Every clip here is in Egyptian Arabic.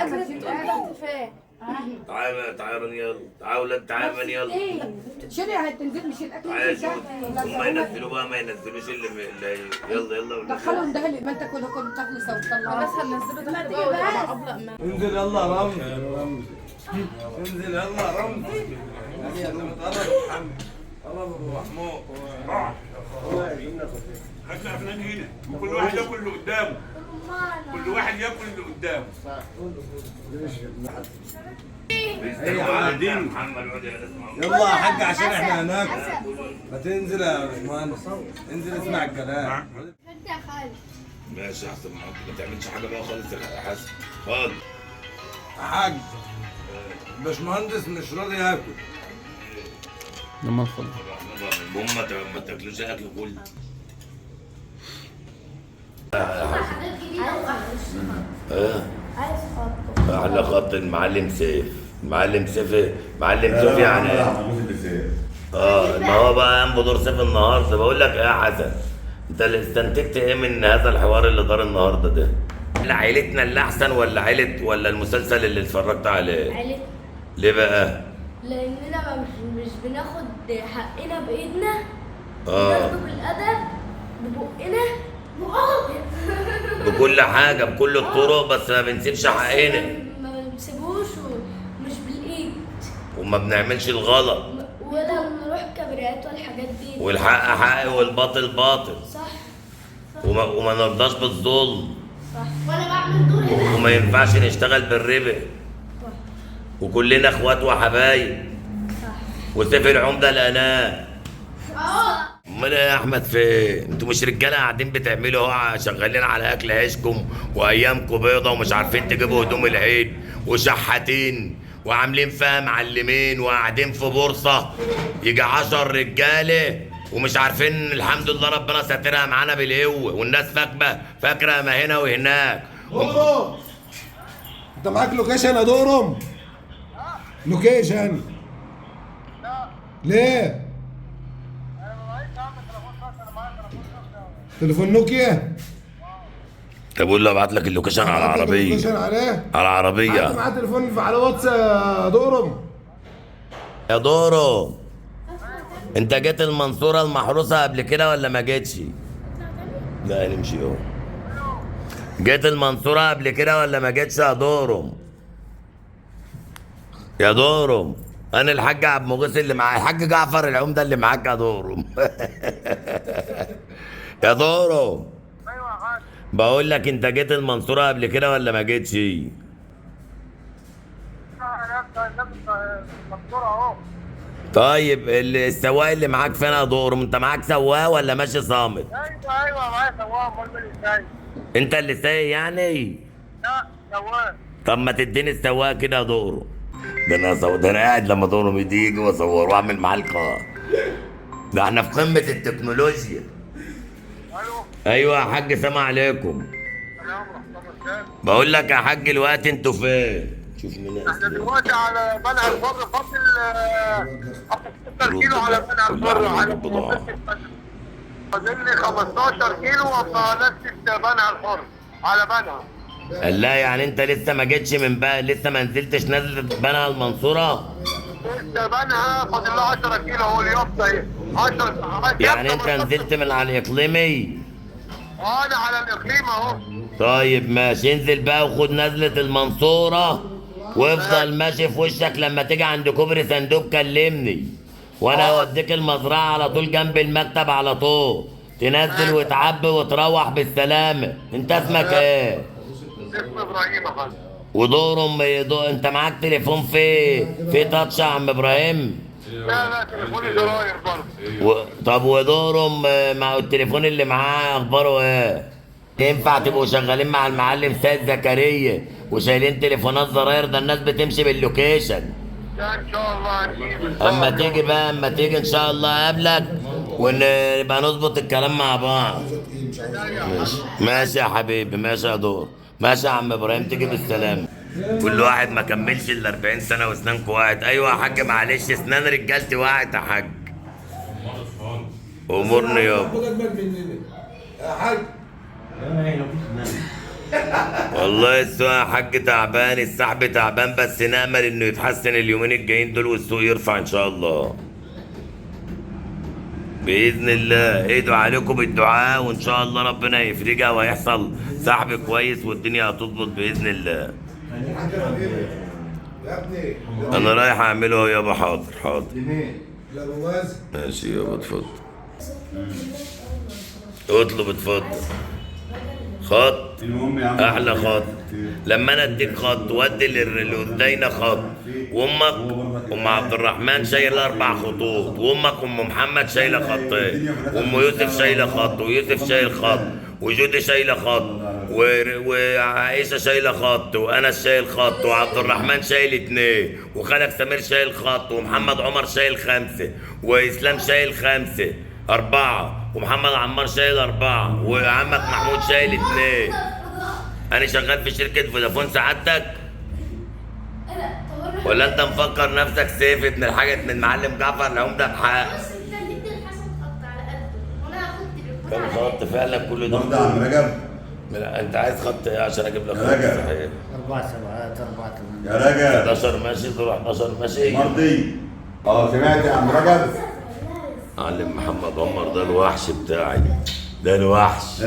الاكل بتقول تحت فين؟ تعالى تعالى يلا، تعالى ولاد، تعالى يلا. شيلي هتنزل مش الاكل. تعالى هم ينزلوا بقى، ما ينزلوش اللي يلا يلا دخلهم ده ما انت كلكم تاكلوا سوا. خلاص هننزله تحت بقى. انزل يلا رمزي، انزل يلا رمزي. قرب ابو محمود. هات فلان هنا، وكل واحد ياكل اللي قدامه. كل واحد ياكل اللي قدامه. يلا يا حاج عشان احنا هناكل. ما تنزل يا باشمهندس، انزل اسمع الكلام. ماشي يا حسن، ما تعملش حاجة بقى خالص يا حسن خالص. يا حاج باشمهندس مش راضي ياكل. لما نخلص المهم ما تاكلوش الاكل كله. على خط المعلم سيف، المعلم سيف، معلم سيف يعني ما هو بقى قام بدور سيف النهارده. بقول لك ايه يا حسن، انت اللي استنتجت ايه من هذا الحوار اللي دار النهارده ده؟ عيلتنا اللي احسن ولا عيلة ولا المسلسل اللي اتفرجت عليه؟ عيلتنا. ليه بقى؟ لاننا مش بناخد حقنا بايدنا، بناخده بالادب ببقنا بكل حاجة بكل الطرق، بس ما بنسيبش حقنا، ما بنسيبوش، ومش بالايد، وما بنعملش الغلط، ولا بنروح كبريات والحاجات دي، والحق حق والباطل باطل. صح. وما نرضاش بالظلم. صح. وانا بعمل دور. وما ينفعش نشتغل بالربا. وكلنا اخوات وحبايب. صح. وسيف العمدة الاناه. امال ايه يا احمد فين؟ انتوا مش رجاله قاعدين بتعملوا اهو، شغالين على اكل عيشكم وايامكم بيضة ومش عارفين تجيبوا هدوم العيد وشحاتين وعاملين فيها معلمين وقاعدين في بورصة يجي 10 رجاله ومش عارفين. الحمد لله ربنا ساترها معانا بالقوة، والناس فاكره ما هنا وهناك. دورم انت معاك location يا دورم؟ location؟ ليه؟ تليفون نوكيا؟ طب قول له ابعت لك ال location على العربية. ال location عليه؟ على العربية. معاه تليفون على واتس يا دورم. يا دورم انت جيت المنصورة المحروسة قبل كده ولا ما جيتش؟ لا نمشي اهو. جيت المنصورة قبل كده ولا ما جيتش يا دورم؟ يا دورم انا الحاج عبد المغيث اللي معايا، الحاج جعفر العمدة اللي معاك يا دورم. يا دورم. ايوه يا حاج. بقول لك انت جيت المنصورة قبل كده ولا ما جيتش؟ انا المنصورة اهو. طيب السواق اللي معاك فين يا دورم؟ انت معاك سواق ولا ماشي صامت؟ ايوه معايا سواق. امال مين اللي سايق؟ انت اللي سايق يعني؟ لا سواق. طب ما تديني السواق كده يا دورم. ده انا ده انا قاعد لما دورم يجي واصور واعمل معاه لقاء. ده احنا في قمة التكنولوجيا. ايوه يا حاج سلام عليكم. بقول لك يا حاج الوقت انتوا فين؟ شوف مين احنا دلوقتي على بنها الفر، فاضل 15 كيلو على بنها الفر، على فاضل لي 15 كيلو وابقى نفس بنها الحر على بنها. لا يعني انت لسه ما جيتش من بقى، لسه ما نزلتش نزلة بنها المنصورة؟ لسه بنها فاضل لها 10 كيلو اهو اليافطة اهي 10. يعني انت نزلت من على الاقليمي؟ انا على الاقليم اهو. طيب ماشي، انزل بقى وخد نزلة المنصورة وافضل ماشي في وشك، لما تيجي عند كوبري صندوق كلمني وانا هوديك المزرعة على طول جنب المكتب على طول، تنزل وتعبي وتروح بالسلامة. انت اسمك ايه؟ اسمي ابراهيم يا فندم. ودورهم انت معاك تليفون في تاتش يا عم ابراهيم؟ لا تليفوني زراير برضه. طب ودورهم مع التليفون اللي معاه اخباره ايه؟ ينفع تبقوا شغالين مع المعلم سيد زكريا وشايلين تليفونات زراير؟ ده الناس بتمشي بال location. لا ان شاء الله هنجيب. اما تيجي بقى، اما تيجي ان شاء الله اقابلك ونبقى نظبط الكلام مع بعض. ماشي ماشي يا حبيبي، ماشي يا دور، ماشي يا عم ابراهيم، تيجي بالسلامة. كل واحد ما كملش ال 40 سنة واسنانكم وقعت. ايوه يا حاج معلش، اسنان رجالتي وقعت يا حاج. امورني يابا. خد اجمل مننا يا حاج. والله السوق يا حاج تعبان، السحب تعبان، بس نأمل انه يتحسن اليومين الجايين دول والسوق يرفع ان شاء الله بإذن الله. ادعوا عليكم بالدعاء وان شاء الله ربنا يفرجها وهيحصل سحب كويس والدنيا هتظبط بإذن الله. يا ابني انا رايح اعمله يابا. حاضر حاضر لا مؤاخذة. ماشي يابا اتفضل. اطلب اتفضل. خط احلى خط. لما انا اديك خط وادي اللي قدامنا خط، وامك ام عبد الرحمن شايله 4 خطوط، وامك ام محمد شايله خطين، وام يوسف شايله خط، ويوسف شايل خط، وجودي شايله خط، وعائشة شايله خط، وانس شايل خط، وعبد الرحمن شايل 2، وخالك سمير شايل خط، ومحمد عمر شايل 5، واسلام شايل 5 4، ومحمد عمار شايل 4، وعمك محمود شايل 2. انا شغال في شركة فودافون سعادتك؟ ولا انت مفكر نفسك سيف ابن الحاجة ابن المعلم جعفر العمدة بحق؟ بص انت جبت الحسن خط على قده وانا هاخد تليفون. كم خط فعلا كل ده؟ برضه يا عم رجب. انت عايز خط ايه عشان اجيب لك خط صحيح؟ 4 7 4 8 يا رجب. 11 ماشي، دور 11 ماشي. مرضي. سمعت يا عم رجب؟ معلم محمد عمر ده الوحش بتاعي، ده الوحش.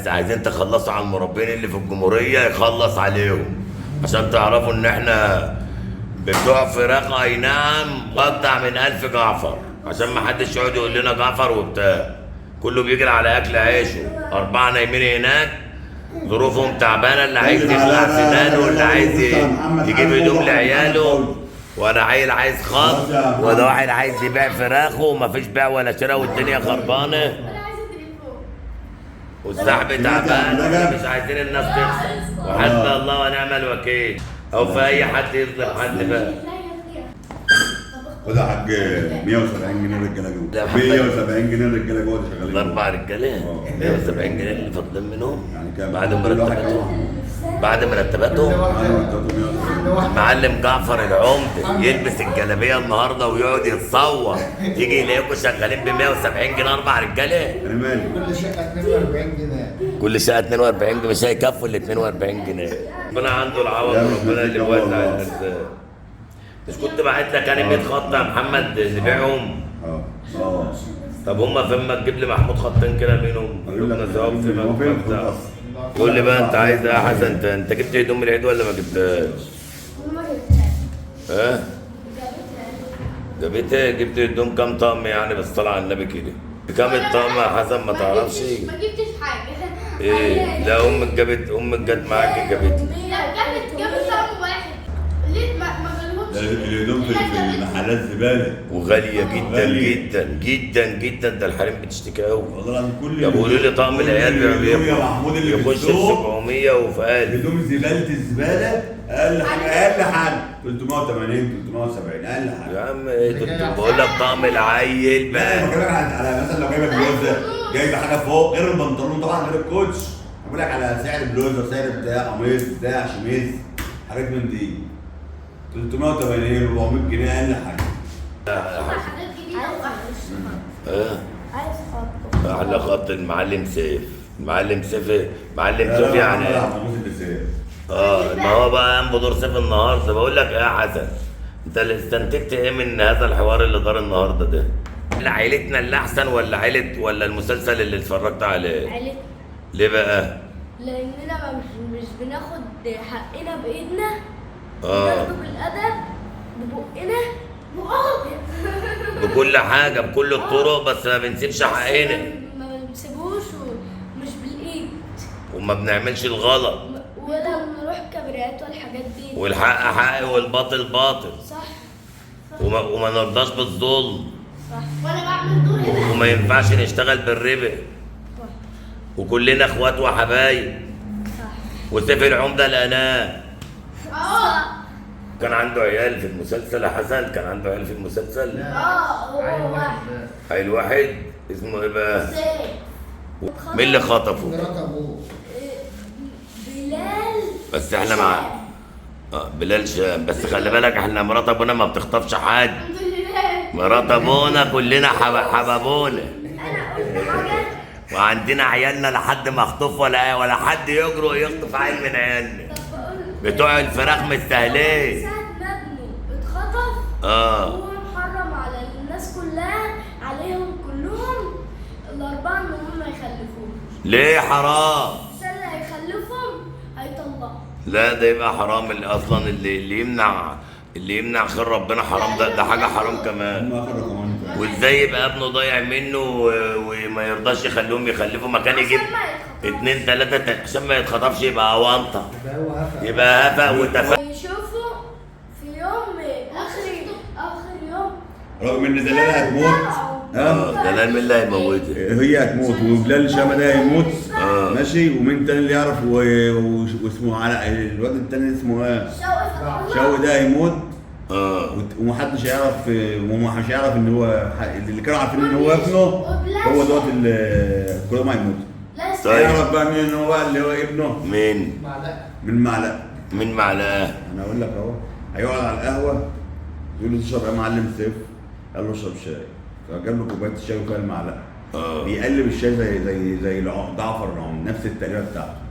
عايزين تخلصوا على المربين اللي في الجمهورية، يخلص عليهم عشان تعرفوا ان احنا بتوع فراخ. اي نعم، قطع من 1000 جعفر، عشان ما حدش يقعد يقول لنا جعفر وبتاع. كله بيجري على اكل عيشه. 4 نايمين هناك ظروفهم تعبانة، اللي عايز يخلع سنانه واللي عايز يجيب هدوم لعياله، ولا عيل عايز خط، ولا واحد عايز يبيع فراخه ومفيش بيع ولا شراء والدنيا خربانة والسحب تعبان. مش عايزين الناس تخسر، وحسبي الله ونعم الوكيل. او في اي حد يظلم حد بقى. خد يا حاج 170 جنيه الرجالة جوه. 170 جنيه الرجالة جوه اللي شغالين. 4 رجاله 170 جنيه اللي فاضلين منهم يعني كام؟ بعد مرتباتهم، بعد مرتباتهم. المعلم جعفر العمدة يلبس الجلابية النهارده ويقعد يتصور، يجي يلاقيكم شغالين ب 170 جنيه 4 رجاله. انا مالي؟ كل شقه 42 جنيه. كل شقه 42 جنيه، مش هيكفوا ال 42 جنيه. ربنا عنده العوض، ربنا اللي بيوزع الارزاق. مش كنت باعت لك انا 100 خط يا محمد نبيعهم؟ طب هما فين؟ ما تجيب لي محمود خطين كده منهم. لنا ثواب في مكتب. قول لي بقى انت عايز ايه يا حسن؟ انت جبت هدوم العيد ولا ما جبتهاش؟ ما جبتهاش. ها؟ جابتها. جبت هدوم كام طقم يعني؟ بس طلع على النبي كده. بكام الطقم يا حسن؟ ما تعرفش؟ ما جبتش حاجة. ايه؟ لا امك جابت، امك جت معاك جابت. لا جابت طقم واحد. ليه ما جالهمش؟ الهدوم في المحلات زبالة وغاليه جدا جدا جدا جدا. ده الحريم بتشتكي قوي والله العظيم. كل ده بيقولوا لي طقم العيال يا محمود اللي يخش في 700 وفي 1000. هدوم زبالة الزبالة اقل حاجة، اقل حاجة 380 370 اقل حاجة يا عم. ايه بقول لك طقم العيل بقى. انا بكلمك على مثلا لو جايبه بلوزة، جايبه حاجة فوق غير البنطلون طبعا، غير الكوتش. بقول لك على سعر بلوزة، سعر بتاع قميص، بتاع شميز، حاجات من دي 380 400 جنيه اقل حاجة. حاجات جديدة واحلى. عايز خط. احلى خط المعلم سيف. المعلم سيف، معلم سيف يعني. ما هو بقى قام بدور سيف النهارده. بقول لك ايه يا حسن، انت اللي استنتجت ايه من هذا الحوار اللي دار النهارده ده؟ عيلتنا اللي احسن ولا عيله ولا المسلسل اللي اتفرجت عليه؟ عيلتنا. ليه بقى؟ لاننا مش بناخد حقنا بايدنا. بناخده بالادب، ببقنا، بكل حاجة، بكل الطرق، بس ما بنسيبش حقنا. ما بنسيبوش ومش بالايد، وما بنعملش الغلط، ولا بنروح كابريات والحاجات دي. والحق حق والباطل باطل. صح. وما نرضاش بالظلم. صح. وانا بعمل دور هنا. وما ينفعش نشتغل بالربا. صح. وكلنا اخوات وحبايب. صح. وسيف العمدة الانام. كان عنده عيال في المسلسل يا حسن؟ كان عنده عيال في المسلسل؟ هو واحد. عيل واحد اسمه ايه بقى؟ سيف. مين اللي خطفه؟ مرات ابوه بلال. بس احنا مع بلال شام. بس خلي بالك احنا مرات ابونا ما بتخطفش حد. الحمد لله. مرات ابونا كلنا حبابونا. انا قلت حاجة. وعندنا عيالنا لحد ما اخطف ولا حد يجرؤ يخطف عيل من عيالنا. بتوع الفراخ مستاهلين. ساعة ما ابنه اتخطف هو محرم على الناس كلها، عليهم كلهم الأربعة إن هم ما يخلفوش. ليه حرام؟ عشان اللي هيخلفهم هيطلقوا. لا ده يبقى حرام، اللي أصلا اللي يمنع خير ربنا حرام، ده حاجة حرام كمان. وازاي يبقى ابنه ضايع منه وما يرضاش يخليهم يخلفوا مكان يجيب 2 3 عشان ما يتخطفش، يبقى اونطه، يبقى هفا وتفا. يشوفوا في يوم اخر يوم، رغم ان دلال هتموت. دلال مين اللي هيموتها؟ هي هتموت، وبلال شامة ده هيموت. ماشي. ومين تاني اللي يعرف واسمه على الواد التاني اسمه ايه؟ شوقي ده هيموت. ومحدش هيعرف، ومحدش هيعرف ان هو اللي كانوا عارفين ان هو ابنه هو دوت اللي كلهم هيموتوا. طيب يعرف بقى مين ان هو اللي هو ابنه؟ مين؟ معلقه. من معلقه. مين معلقه؟ انا اقول لك اهو، هيقعد على القهوة يقول له تشرب ايه يا معلم سيف؟ قال له اشرب شاي، فجاب له كوباية الشاي وفيها المعلقة. بيقلب الشاي زي زي زي جعفر العمدة، نفس التقليبه بتاعته.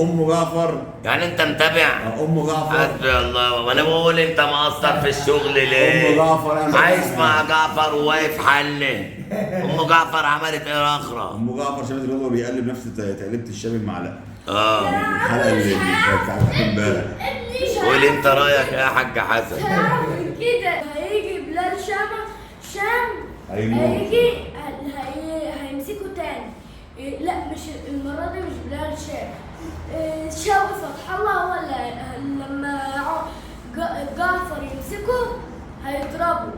ام جعفر. يعني انت متابع؟ ام جعفر. حسبي الله، وانا بقول انت مقصر في الشغل ليه؟ ام جعفر عايش مع جعفر وواقف حله. ام جعفر عملت ايه اخرى؟ ام جعفر شافت الواد وهو بيقلب نفس تقليبه الشاي بالمعلقه. الحلقة اللي بتاعت امبارح. قول انت رايك ايه يا حاج حسن؟ كده هيجي بلال شام هيجي هيمسكه تاني. لا مش المرة دي، مش بلال شام، شوقي فتح الله هو اللي لما جعفر يمسكه هيضربه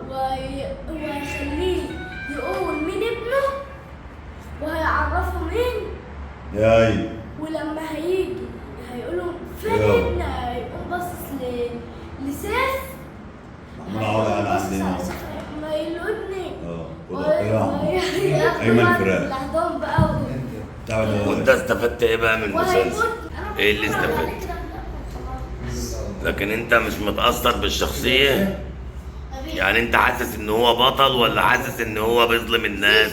وهيخليه يقول مين ابنه وهيعرفه مين. ياي. ولما هيجي هيقولوا فين ابنه، هيقوم باصص لسيف. محمود عوض قال عندنا ما يقولوا ابني. ايمن فراخ. وانت استفدت ايه بقى من المسلسل؟ ايه اللي استفدت؟ لكن انت مش متأثر بالشخصية؟ يعني انت حاسس ان هو بطل ولا حاسس ان هو بيظلم الناس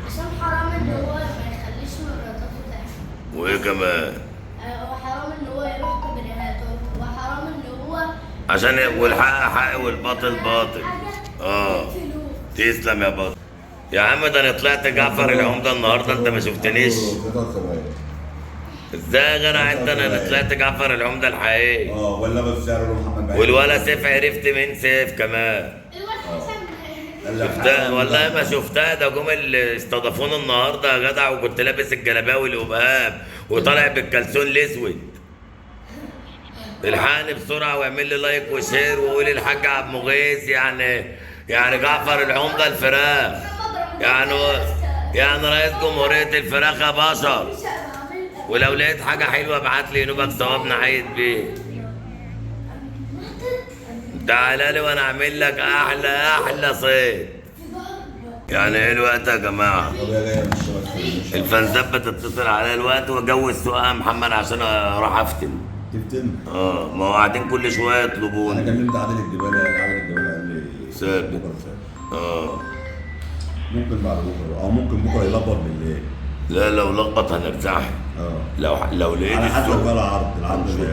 عشان حرام ان هو ما يخليش مراته تحكي. وايه كمان؟ وحرام ان هو يروح كبريهات، وحرام ان هو عشان والحق حق والباطل باطل. تسلم يا بطل. يا عم ده انا طلعت جعفر العمدة النهارده، انت ما شفتنيش. ازاي يا جدع انت؟ انا طلعت جعفر العمدة الحقيقي. ولا بس سعره محمد بعيد. والولا سيف، عرفت مين سيف كمان. شفتها والله ما شفتها، ده جم اللي استضافونا النهارده يا جدع، وكنت لابس الجلابية والقباب وطالع بالكلسون الاسود. الحقني بسرعة واعمل لي like و share وقول الحاج عبد مغيث يعني جعفر العمدة الفراخ، يعني رئيس جمهورية الفراخ يا بشر. ولو لقيت حاجة حلوة ابعت لي نوبك ثواب نعيد بيه. تعالى لي وانا اعمل لك احلى صيد. يعني ايه الوقت يا جماعة؟ الفنزات بتتصل عليا الوقت واجوز سوقها محمد عشان اروح افتن. تفتن؟ ما هو قاعدين كل شوية يطلبوني. انا كلمت عادل الجبالي، عادل الجبالي قال لي سابق بكره سابق. ممكن بعد بكره او ممكن بكره يلخبط بالليل. لا لو لخبط هنرتاح. لو لقيت على حسب بقى العرض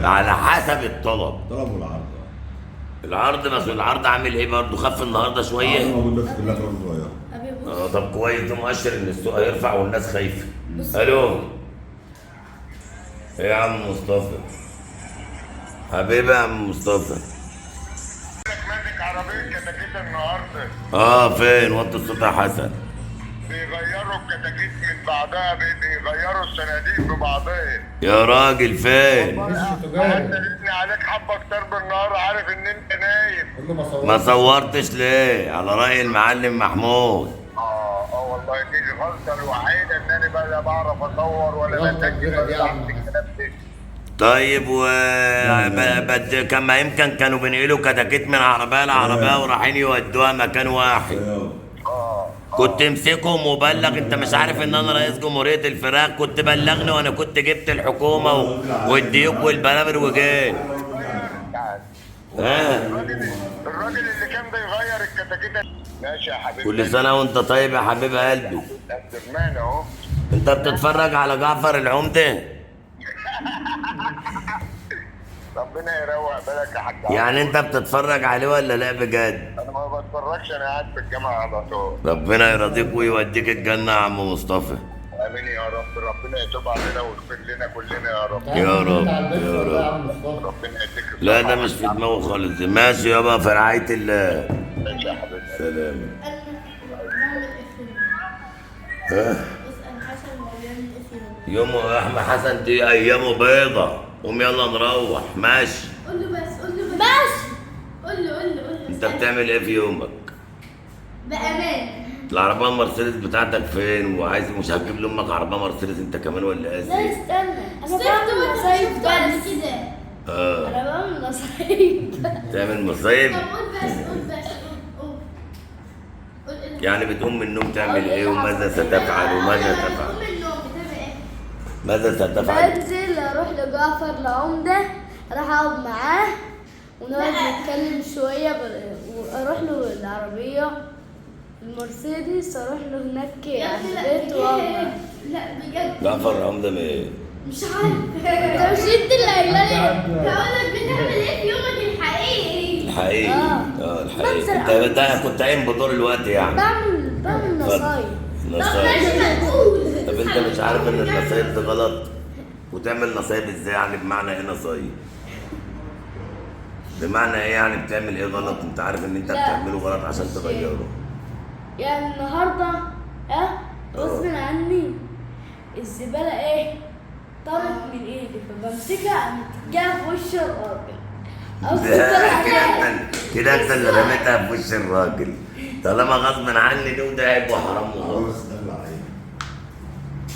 على حسب الطلب. الطلب والعرض. العرض بس العرض عامل ايه برضه؟ خف النهارده شوية؟ موجود بس كلها فراخ صغيرة. طب كويس، ده مؤشر ان السوق هيرفع والناس خايفة. الو. ايه يا عم مصطفى؟ حبيبي يا عم مصطفى. ماسك عربية كتاكيت النهارده. فين؟ وطي الصوت يا حسن. بيغيروا الكتاكيت من بعضها، بيغيروا الصناديق ببعضها. يا راجل فين؟ انا عليك حبه اكتر بالنهار، عارف ان انت نايم. ما صورتش ليه؟ على راي المعلم محمود. والله دي الغلطة الوحيدة ان انا بقى لا بعرف اصور ولا بسجل ولا بعمل الكلام ده. طيب و كما يمكن كانوا بينقلوا كتاكيت من عربية لعربيه ورايحين يودوها مكان واحد. كنت امسكهم وبلغ، انت مش عارف ان انا رئيس جمهورية الفراخ؟ كنت بلغني وانا كنت جبت الحكومة والديوك والبرابر وجيت. الراجل الراجل اللي كان بيغير الكتاكيت. ماشي يا حبيبي، كل سنة وانت طيب يا حبيب قلبي. زمان اهو. انت بتتفرج على جعفر العمدة؟ ربنا يروق بالك يا حاج. يعني انت بتتفرج عليه ولا لا بجد؟ انا ما بتفرجش، انا قاعد في الجامعة على طول. ربنا يرضيك ويوديك الجنة يا عم مصطفى. امين يا رب، ربنا يتوب علينا ويغفر لنا كلنا يا رب. يا رب يا رب، ربنا يديك. لا ده مش في دماغه خالص. ماشي يابا، في رعاية الله. ماشي يا حبيبي، سلام. ها يوم احمد حسن دي ايامه بيضة. قوم يلا نروح. ماشي. قول له بس، قول له بس، ماشي. قول له قول له قول له. انت بتعمل ايه في يومك؟ بامان. العربية المرسيدس بتاعتك فين؟ وعايز مش هتجيب لامك عربية مرسيدس انت كمان ولا ايه؟ لا استنى، انا بعمل مصايب بس كده. انا بعمل مصايب. تعمل مصايب؟ طب قول بس، قول بس، قول قول. يعني بتقوم من النوم تعمل ايه؟ وماذا ستفعل؟ وماذا تفعل؟ ماذا ستفعل؟ بنزل اروح لجعفر العمدة، اروح اقعد معاه ونقعد نتكلم شوية، واروح له العربية المرسيدس، اروح له هناك على البيت. لا بجد جعفر العمدة ايه؟ مش عارف. انت مش انت اللي قايله لي. هقول لك بتعمل ايه في يومك الحقيقي؟ الحقيقي الحقيقي. انت ده كنت قايم بدور الوقت يعني. بعمل نصايب. نصايب. طب انت مش عارف ان النصايب دي غلط؟ وتعمل نصايب ازاي يعني؟ بمعنى ايه نصايب؟ بمعنى ايه يعني بتعمل ايه غلط؟ انت عارف ان انت بتعمله غلط عشان تغيره. يعني النهارده غصب عني الزبالة ايه؟ طارت من ايدي، فبمسكها قامت جاية في وش الراجل. كده انت اللي رميتها في وش الراجل. طالما غصب عني دي، وده عيب وحرام وغلط.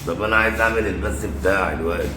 طب انا عايز اعمل البث بتاعي دلوقتي.